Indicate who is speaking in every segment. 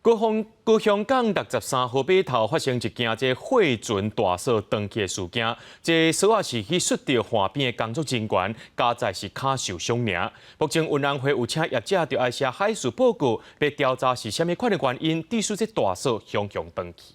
Speaker 1: 高雄港63號碼頭發生一件這貨船大索斷去的事件，這索仔是去摔著岸邊的工作人員，佳哉是跤受傷爾。目前運安會有請業者著愛寫海事報告，欲調查是啥物款的原因，致使這大索雄雄斷去。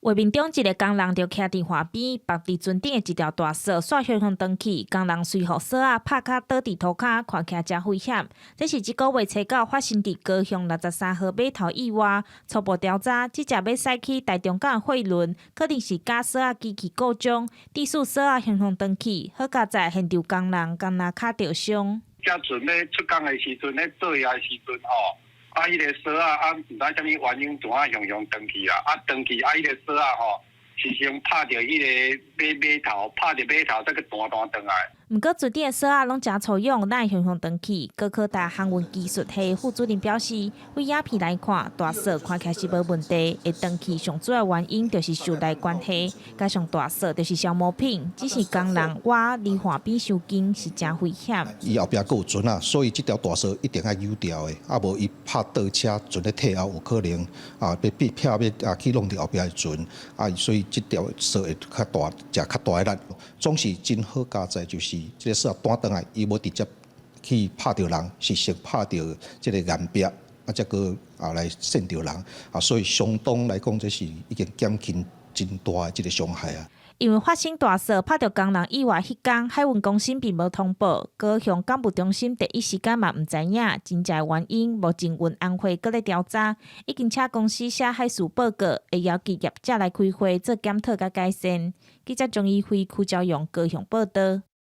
Speaker 2: 畫面中一个工人就徛佇岸邊，縛佇船頂的一條大索煞雄雄斷去，工人隨予索仔拍跤倒佇塗跤，看起來誠危險。這是這个月初九發生佇高雄63號碼頭以外。初步調查，這隻欲駛去台中港的貨輪，可能是絞索仔機器故障，致使索仔雄雄斷去。好佳哉現場工人干焦跤著傷。
Speaker 3: 這船咧出港的時陣，咧作業的時陣吼。啊！彼个索仔啊，毋知啥物原因，怎啊雄雄斷去啊？啊，斷去啊！彼个索仔吼，是先拍著彼个碼頭，拍著碼頭，才閣彈彈轉來。
Speaker 2: 毋過船頂的索仔攏誠粗勇，哪會雄雄斷去？高科大航運技術系副主任表示，對影片來看，大索看起來是無問題，會斷去上主要原因就是受力關係，加上大索就是消耗品，只是工人倚離岸邊傷近是誠危險。
Speaker 4: 伊後壁閣有船啊，所以這條大索一定愛扭掉的，啊無伊拍倒車船咧退後有可能啊，欲變撇欲啊去弄著後壁的船啊，所以這條索會較大，食較大的力，總是真好佳哉，就是這个索彈轉來，伊無直接去拍著人，是先拍著這个岩壁，啊，才閣啊來搧著人，啊，所以相當來講，這是已經減輕真大的這个傷害啊。
Speaker 2: 因為發生大索拍著工人意外彼工，海運公司並無通報，高雄港務中心第一時間嘛毋知影真正原因，目前運安會閣咧調查，已經請公司寫海事報告，會邀集業者來開會做檢討佮改善。記者鍾怡輝、柯昭陽高雄報導。